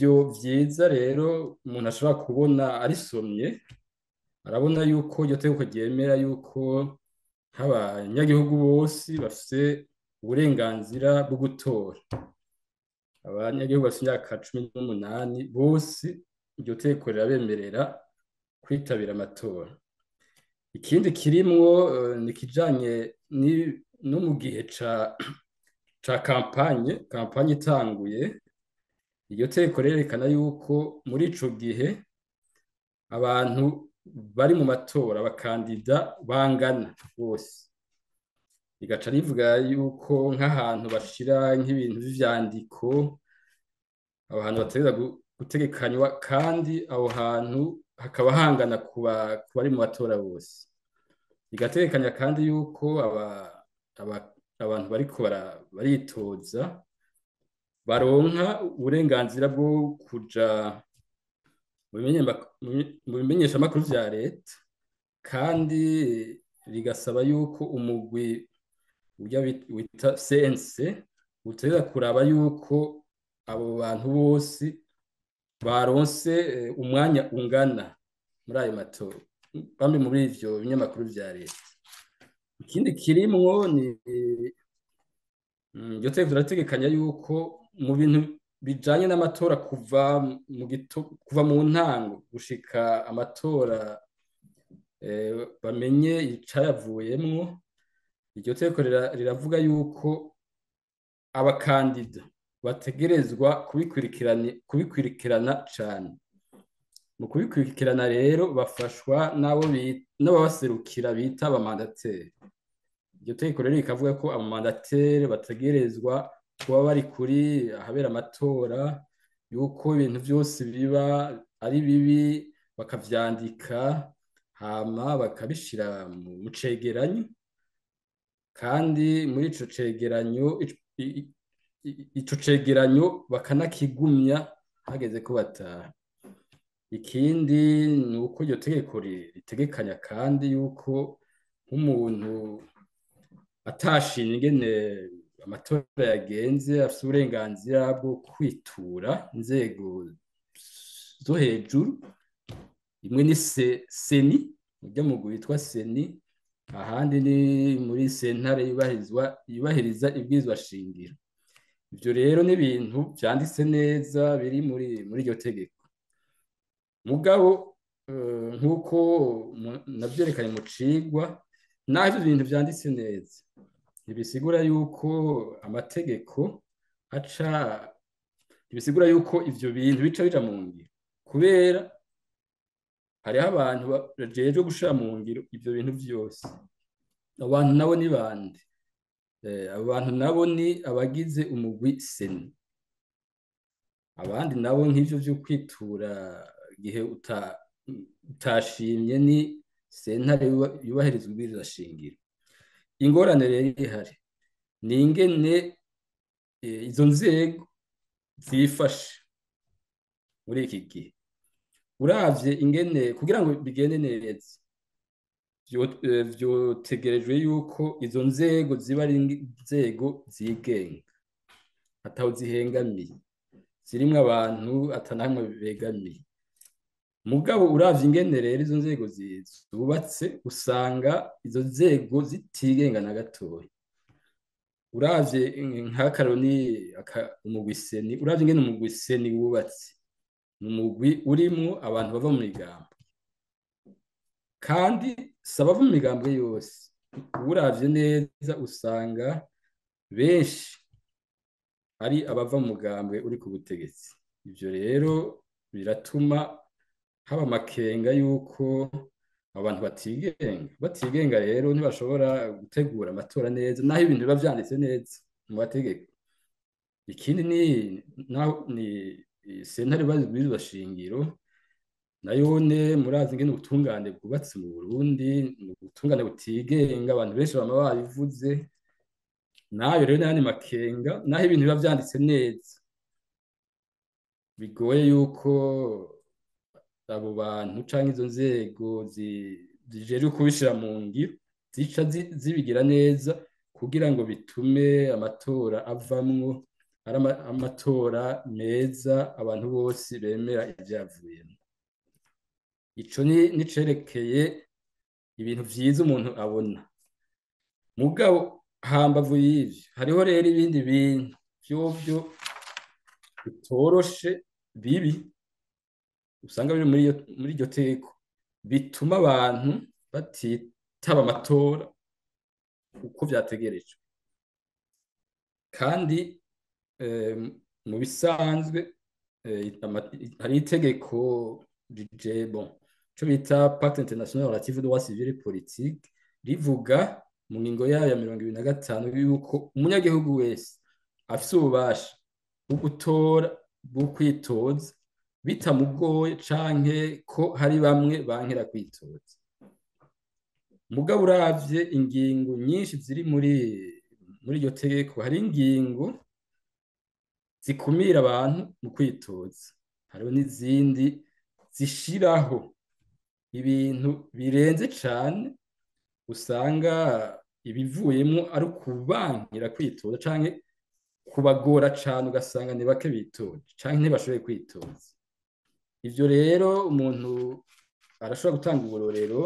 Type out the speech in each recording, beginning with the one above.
Ivyo vyiza rero umuntu ashobora kubona arisomye, arabona yuko iryo tegeko ryemera yuko nk'abanyagihugu bose bafise uburenganzira bwo gutora. Abanyagihugu bafise imyaka 18 bose iryo tegeko rirabemerera kwitabira amatora. Ikindi kirimwo ni ikijanye no mu gihe ca campagne itanguye, iryo tegeko rirerekana yuko muri ico gihe abantu bari mu matora, abakandida bangana bose. Rigaca rivuga yuko nk'ahantu bashira nk'ibintu vy'ivyandiko, aho hantu bategerezwa gutegekanywa, kandi aho hantu hakaba hangana ku bari mu matora bose. Rigategekanya kandi yuko abantu bariko baritoza baronka uburenganzira bwo kuja mu bimenyeshamakuru vya leta, kandi rigasaba yuko umugwi urya wita CNC utegerezwa kuraba yuko abo bantu bose baronse umwanya ungana muri ayo matora, bamwe muri ivyo binyamakuru vya leta. Ikindi kirimwo ni iryo tegeko rirategekanya yuko mu bintu bijanye n'amatora kuva mu ntango gushika amatora bamenye icayavuyemwo, iryo tegeko riravuga yuko abakandida bategerezwa kubikurikirana cane. Mu kubikurikirana rero bafashwa n'ababaserukira bita abamandateri. Iryo tegeko rero rikavuga ko abamandateri bategerezwa kuba bari kuri ahabera amatora, yuko ibintu vyose biba ari bibi bakavyandika hama bakabishira mu cegeranyo, kandi muri ico cegeranyo ico cegeranyo bakanakigumya hageze ko bataha. Ikindi ni uko iryo tegeko ritegekanya kandi yuko nk'umuntu atashimye ingene amatora yagenze afise uburenganzira bwo kwitura inzego zo hejuru, imwe ni seni, urya mugwi witwa seni, ahandi ni muri sentare yubahiriza ibwirizwa shingiro. Ivyo rero ni ibintu vyanditse neza biri muri iryo tegeko. Mugabo nk'uko navyerekanye mu cigwa, naho ivyo bintu vyanditse neza ntibisigura yuko amategeko aca, ntibisigura yuko ivyo bintu bica bija mu ngiro, kubera hariho abantu bajejwe gushira mu ngiro ivyo bintu vyose. Abo bantu nabo ni bande? Abo bantu nabo ni abagize umugwi seni. Abandi nabo nk'ivyo vyo kwitura igihe utashimye ni sentare yubahirizwa ibwirizwa shingiro. Ingorane rero ihari ni ingene izo nzego zifashe muri iki gihe. Uravye ingene kugira ngo bigende neza, vyotegerejwe yuko izo nzego ziba ari inzego zigenga, ataho zihengamiye, zirimwo abantu atanamwe begamiye. Mugabo uravye ingene rero izo nzego zubatse, usanga izo nzego zitigenga na gatoya. Uravye nk'akaroni umugwi seni, uravye ingene umugwi seni wubatse, ni umugwi urimwo abantu bava mu migambo, kandi si abava mu migambo yose. Uravye neza usanga benshi ari abava mu mugambwe uri ku butegetsi. Ivyo rero biratuma haba amakenga yuko abantu batigenga. Batigenga rero ntibashobora gutegura amatora neza, naho ibintu biba vyanditse neza mu mategeko. Ikindi ni sentare yubahiriza shingiro, nayone murazi ingene ubutungane bwubatse mu Burundi, ni ubutungane butigenga, abantu benshi bama babivuze. Nayo rero n'ayandi makenga, naho ibintu biba vyanditse neza, bigoye yuko abo bantu canke izo nzego zijejwe kubishira mu ngiro zica zibigira neza kugira ngo bitume amatora avamwo ari amatora meza abantu bose bemera ivyavuyemo. Ico nicerekeye ibintu vyiza umuntu abona. Mugabo hambavu y'ivyo hariho rero ibindi bintu vyovyo bitoroshe bibi usanga biri muri iryo teko bituma abantu batitaba amatora uko vyategerejwe. Kandi mu bisanzwe hari itegeko rije, bon, ico bita Pacte international relatif aux droits civils et politiques, rivuga mu ngingo yayo ya 25 yuko umunyagihugu wese afise ububasha bwo gutora, bwo kwitoza bitamugoye canke ko hari bamwe bankera kwitoza. Mugabo uravye ingingo nyinshi ziri muri iryo tegeko, hari ingingo zikumira abantu mu kwitoza, hariho n'izindi zishiraho ibintu birenze cane usanga ibivuyemwo ari ukubankira kwitoza canke kubagora cane, ugasanga ni bake bitoje canke ntibashoboye kwitoza. Ivyo rero umuntu arashobora gutanga uburorero.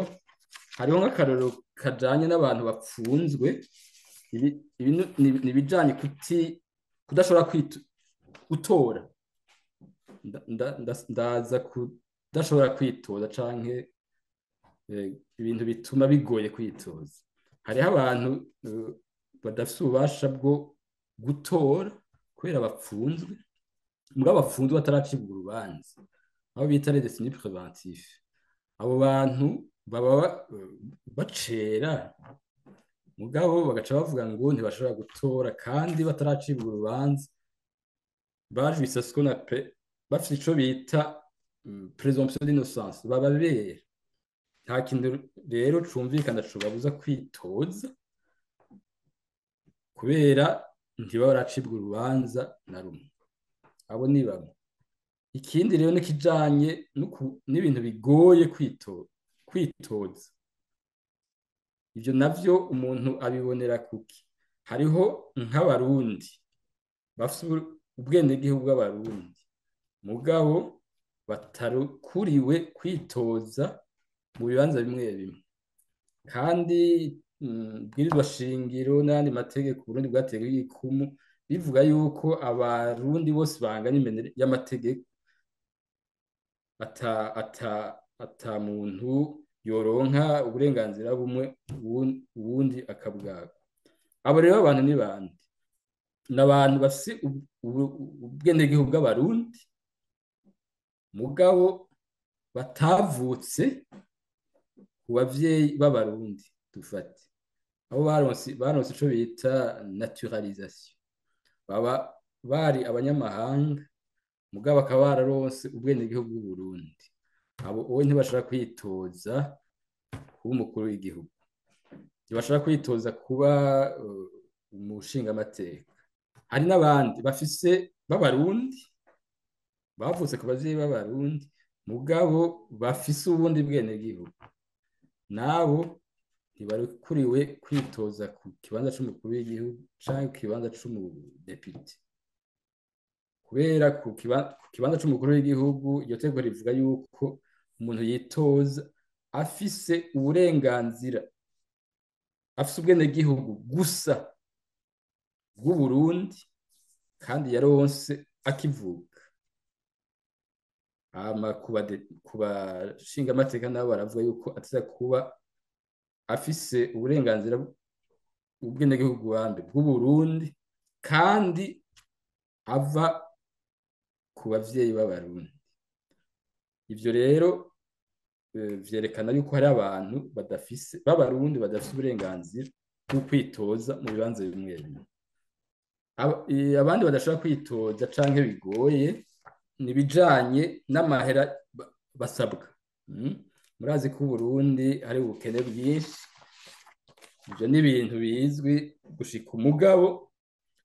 Hariho nk'akarorero kajanye n'abantu bapfunzwe, ibi ni ibijanye kudashobora gutora. Ndaza kudashobora kwitoza canke ibintu bituma bigoye kwitoza. Hariho abantu badafise ububasha bwo gutora kubera bapfunzwe, mugabo bapfunzwe bataracibwa urubanza, abo bita les détenus préventifs. Abo bantu baba bacera, mugabo bagaca bavuga ngo ntibashobora gutora kandi bataracibwa urubanza, bajwise ce qu'on appelle, bafise ico bita présomption d'innocence, baba bera. Nta kintu rero cumvikana cobabuza kwitoza kubera ntibaba baracibwa urubanza na rumwe. Abo ni bamwe. Ikindi rero nikijanye n'ibintu bigoye kwitoza. Ivyo navyo umuntu abibonera kuki? Hariho nk'abarundi bafise ubwenegihugu bw'abarundi, mugabo batarukuriwe kwitoza mu bibanza bimwe bimwe. Kandi bwirizwa shingiro n'ayandi mategeko Uburundi bwatewe igikumu bivuga yuko abarundi bose bangana imbere y'amategeko, ata muntu yoronka uburenganzira bumwe uwundi akabwaka. Abo rero abantu ni bande? Ni abantu bafise ubwenegihugu bw'abarundi, mugabo batavutse ku bavyeyi b'abarundi. Dufate abo baronse ico bita naturalisation, baba bari abanyamahanga mugabo bakaba bararonse ubwenegihugu bw'Uburundi. Abo owe ntibashobora kwitoza kuba umukuru w'igihugu, ntibashobora kwitoza kuba umushingamateka. Hari n'abandi bafise b'abarundi bavutse ku bavyeyi b'abarundi, mugabo bafise ubundi bwenegihugu, nabo ntibarekuriwe kwitoza ku kibanza c'umukuru w'igihugu canke ku kibanza c'umudepite. Kubera ku kibanza c'umukuru w'igihugu iryo tegeko rivuga yuko umuntu yitoza afise uburenganzira, afise ubwenegihugu gusa bw'Uburundi kandi yaronse akivuka. Hama ku bashingamateka nabo baravuga yuko ateza kuba afise uburenganzira ubwenegihugu bwambe bw'Uburundi kandi ava ku bavyeyi b'abarundi. Ivyo rero vyerekana yuko hari abantu badafise b'abarundi badafise uburenganzira bwo kwitoza mu bibanza bimwe bimwe. Abandi badashobora kwitoza canke bigoye ni ibijanye n'amahera basabwa. Murazi ko Uburundi hari ubukene bwinshi, ivyo ni ibintu bizwi gushika umugabo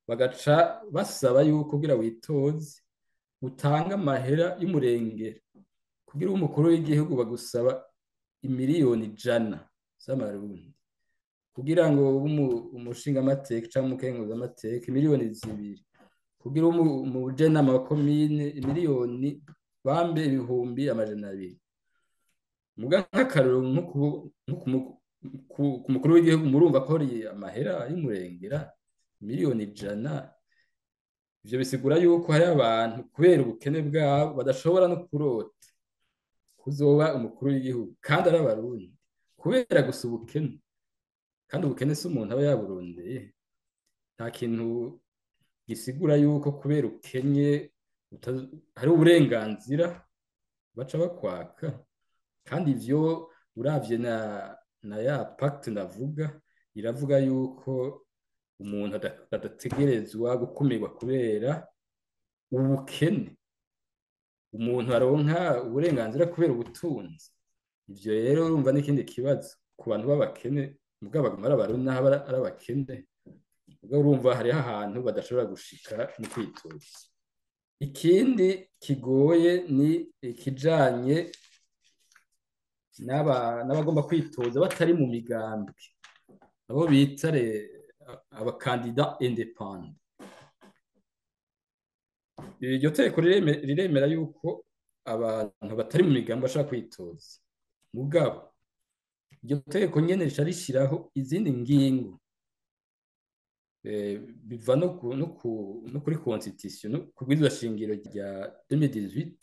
bagaca basaba yuko kugira witoze utanga amahera y'umurengera. Kugira ube umukuru w'igihugu bagusaba 100,000,000 z'amarundi, kugira ngo ube umushingamateka canke umukenguzamateka 2,000,000, Kugira umujenama wa komine miliyoni bambe 200,000. Muga nk'akarorero nko ku mukuru w'igihugu, murumva ko hari amahera y'umurengera, 100,000,000. Ivyo bisigura yuko hari abantu kubera ubukene bwabo badashobora no kurota kuzoba umukuru w'igihugu, kandi ari abarundi, kubera gusa ubukene. Kandi ubukene si umuntu aba yaburondeye. Nta kintu gisigura yuko kubera ukenye hari uburenganzira baca bakwaka. Kandi ivyo uravye na ya pacte navuga, iravuga yuko umuntu adategerezwa gukumirwa kubera ubukene, umuntu aronka uburenganzira kubera ubutunzi. Ivyo rero urumva n'ikindi kibazo ku bantu b'abakene, mugabo baguma ari abarundi naho ari abakene. Mugabo urumva hariho ahantu badashobora gushika mu kwitoza. Ikindi kigoye ni ikijanye n'abagomba kwitoza batari mu migambwe, abo bita abakandida indépendants. Iryo tegeko riremera yuko abantu batari mu migambi bashobora kwitoza, mugabo iryo tegeko nyene rica rishiraho izindi ngingo, biva no kuri constitution, no ku bwirizwa shingiro rya 2018,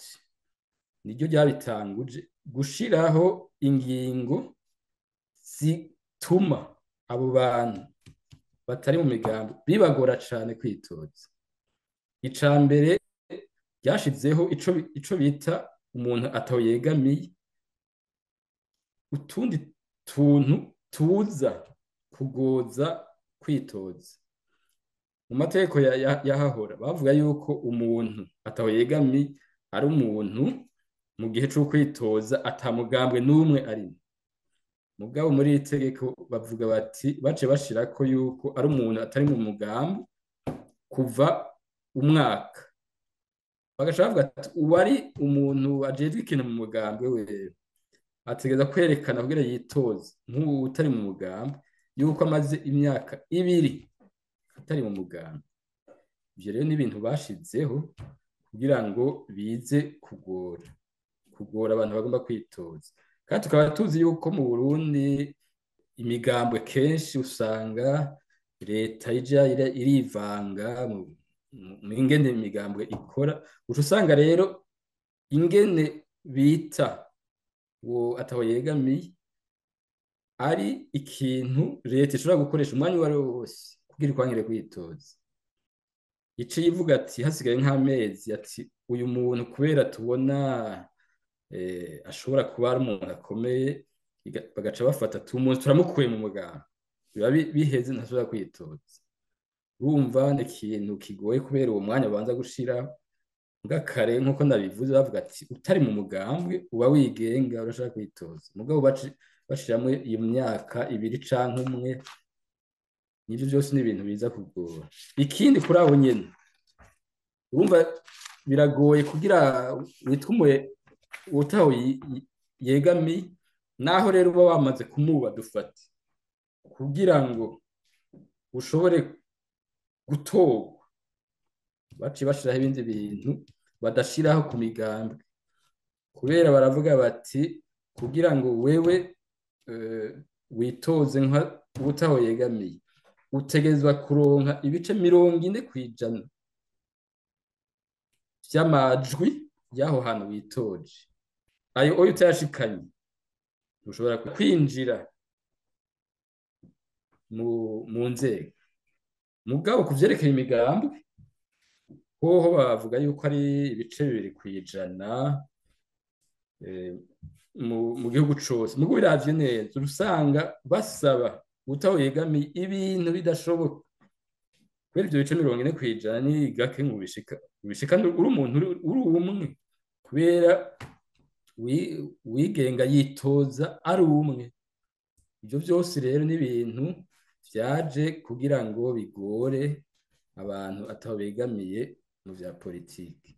niryo ryabitanguje gushiraho ingingo zituma abo bantu batari mu migambi bibagora cane kwitoza. Ica mbere, ryashizeho ico bita umuntu ataho yegamiye, utundi tuntu tuza kugoza kwitoza. Mu mategeko yahahora bavuga yuko umuntu ataho yegamiye ari umuntu mu gihe co kwitoza ata mugambwe n'umwe arimo. Mugabo muri iri tegeko bavuga bati, bace bashirako yuko ari umuntu atari mu mugambi kuva umwaka. Bagaca bavuga ati uwari umuntu ajejwe ikintu mu mugambwe wewe ategereza kwerekana kugira yitoze nk'utari mu mugambi yuko amaze imyaka 2 atari mu mugambi. Ivyo rero ni ibintu bashizeho kugira ngo bize kugora abantu bagomba kwitoza. Kandi tukaba tuzi yuko mu Burundi imigambwe kenshi usanga leta ija irivanga mu ingene imigambwe ikora. Uca usanga rero ingene bita uwo ataho yegamiye ari ikintu leta ishobora gukoresha umwanya uwo ari wo wose kugira ikwangire kwitoza. Iciye ivuga ati hasigaye nk'amezi, ati uyu muntu kubera tubona ashobora kuba ari umuntu akomeye, bagaca bafata ati umuntu turamukuye mu mugambwe, biba biheze, ntashobora kwitoza. Urumva ni ikintu kigoye kubera uwo mwanya babanza gushira. Kare nk'uko nabivuze, bavuga ati utari mu mugambwe uba wigenga, urashaka kwitoza. Mugabo bashiramwo iyo myaka 2 canke 1, nivyo vyose ni ibintu biza kugora. Ikindi kuri abo nyene, urumva biragoye kugira witwumuye utaho yegamiye, naho rero uba wamaze kumuba dufate, kugira ngo ushobore gutorwa baciye bashiraho ibindi bintu badashiraho ku migambwe, kubera baravuga bati kugira ngo wewe witoze nka utaho yegamiye utegerezwa kuronka ibice 40% vy'amajwi y'aho hantu witoje. Ayo oyo utayashikanye ntushobora kwinjira mu nzego. Mugabo ku vyerekeye imigambwe hoho bavuga yuko ari ibice 2% mu gihugu cose. Mugo biravye neza usanga basaba utaho yegamiye ibintu bidashoboka, kubera ivyo bice 40% ni gake ngo ubishika uri umuntu uri umwe, kubera wigenga yitoza ari umwe. Ivyo vyose rero ni ibintu vyaje kugira ngo bigore abantu ataho begamiye mu vya politiki.